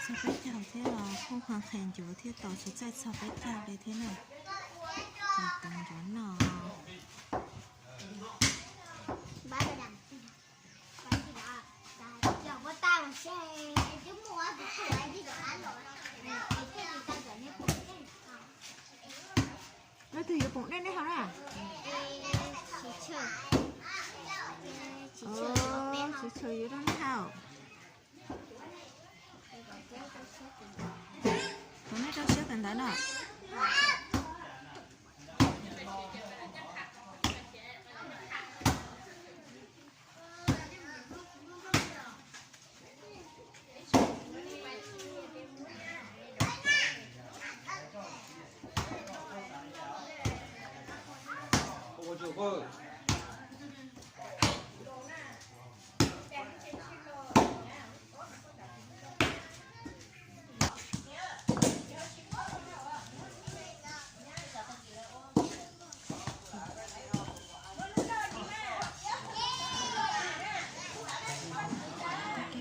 Txog peb caug thiab los kuj qhov qhes ncuav thiab tos tsis txawj txog peb caug li thiab na. Ces tus ncuav no. Leej twg yuav poom dej nej haus na? Tsis tshwm yuav rau nej haus. Kuv nej rau siab tawm ntawd no.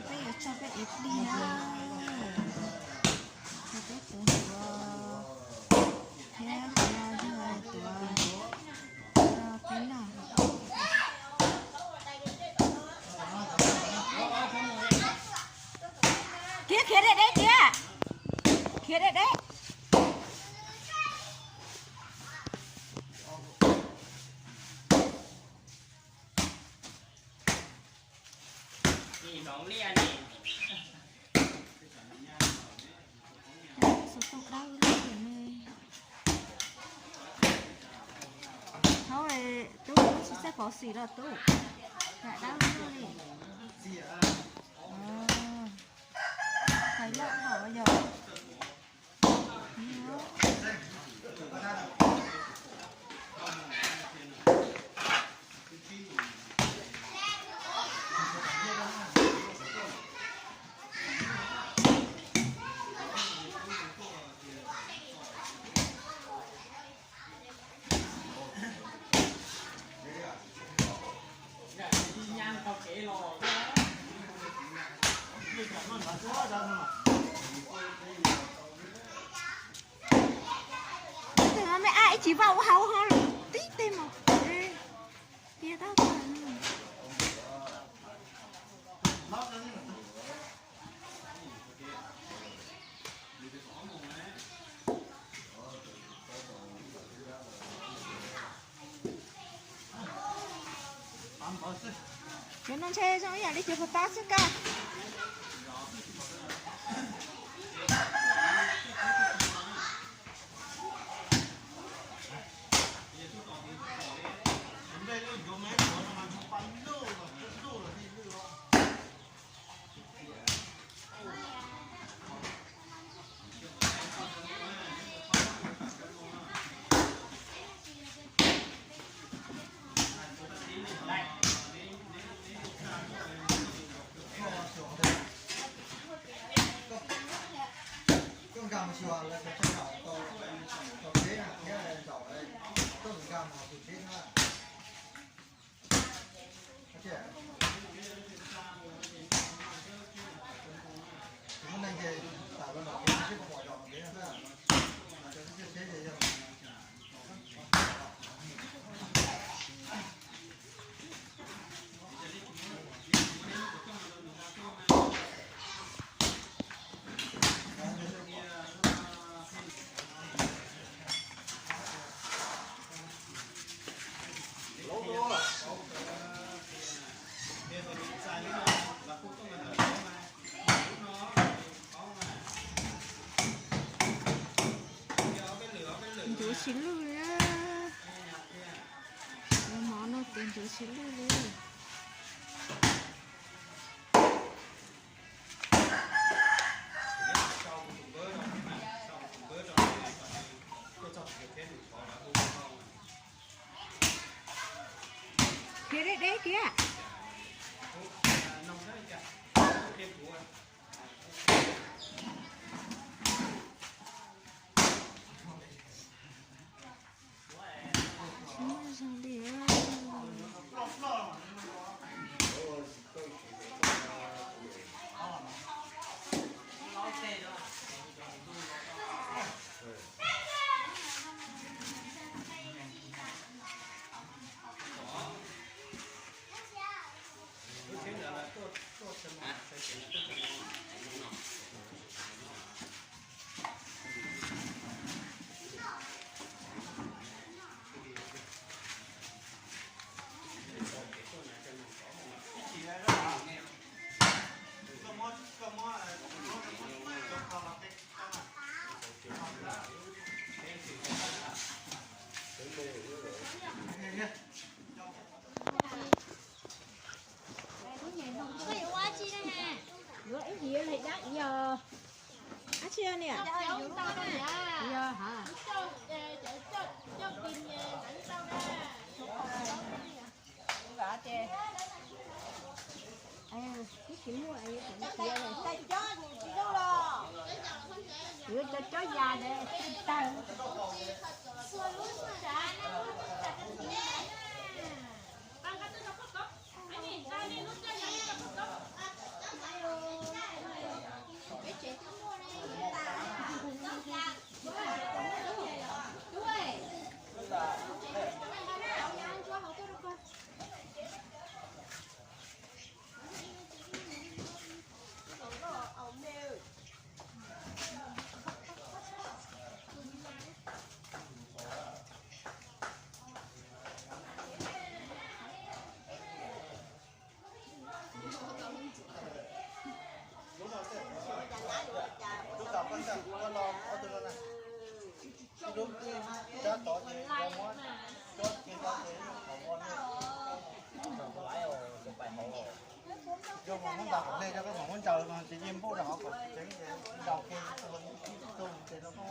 Peb yuav tso peb ib pliag na, tso peb tus ncuav thiab yog tuav rau peb noj. Khiav, khiav deb deb, khiav, khiav deb deb. Xov tooj dawb li. Thaub, tub tsis txawj pov xim los tub, lam dawb li. Hais loj hom yog. Tus no me ab ib tsis vaj ua hauv ho lus tib teg mos piav tau. Cov no ntshe zoo ib yam li cov puas tab xwb koj. Ncuav tsis lwj li. Cov mov no ces ncuav tsis lwj li. Khiav deb deb kiag. Tsis muaj zoo li. Cov yas ntawd tawg. Lub tom koj ntag, koj lo ob tug no na. Ib lub rab tod ces muab cov kiag no ces qhov ua no. Yog mas muab ntaus qhov ntej, yog koj mas muab ntsaws no ces yeej npuj rau hauv kom tseev ces ntaus kiag tus ces no koj.